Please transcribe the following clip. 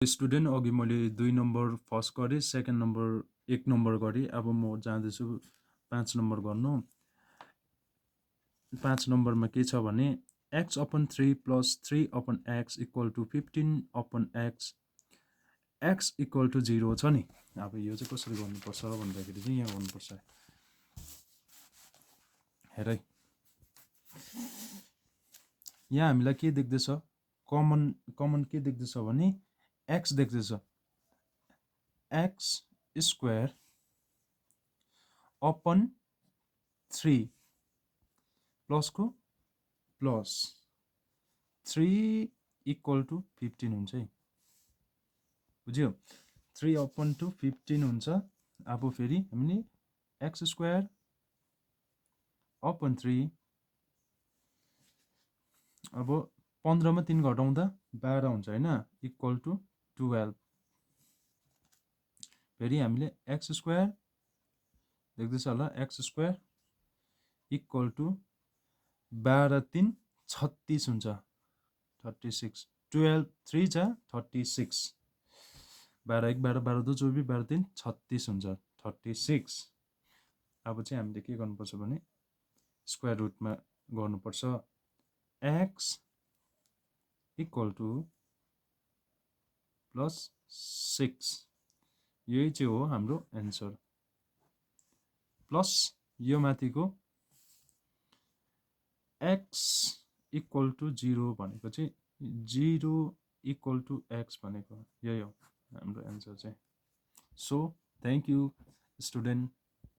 Student अघि मैले 2 number first गरेँ, सेकेन्ड नम्बर 1 नम्बर गरेँ। अब म जाँदैछु 5 नम्बर गर्नु। 5 नम्बरमा के छ भने x/3 + 3/x = 15/x x = 0 छ नि। अब यो चाहिँ कसरी गर्नुपर्छ भन्दाखेरि चाहिँ यहाँ गर्नुपर्छ। हेर है, यहाँ हामीलाई के देख्दैछ, कमन के देख्दैछ भने x देख्दैछ। x² अपन 3 प्लसको प्लस 3 = 15 हुन्छ है, बुझ्यो। 3/15 हुन्छ। अब फेरि हामीले x² अपन 3, अब 15 मा 3 घटाउँदा 12 हुन्छ होइन, = 12। फेरि हामीले x² देख्दैछ होला, x² = 12×3 = 36 हुन्छ, 36। 12 3 जा 36, 12 1 12 12 2 24 12 3 36 हुन्छ, 36। अब चाहिँ हामीले के गर्नुपर्छ भने स्क्वायर रुटमा गर्नुपर्छ। x = +6, यही चाहिँ हो हाम्रो एन्सर। प्लस यो माथिको x = 0 भनेको चाहिँ 0 = x भनेको यही हो हाम्रो एन्सर चाहिँ। So thank you student.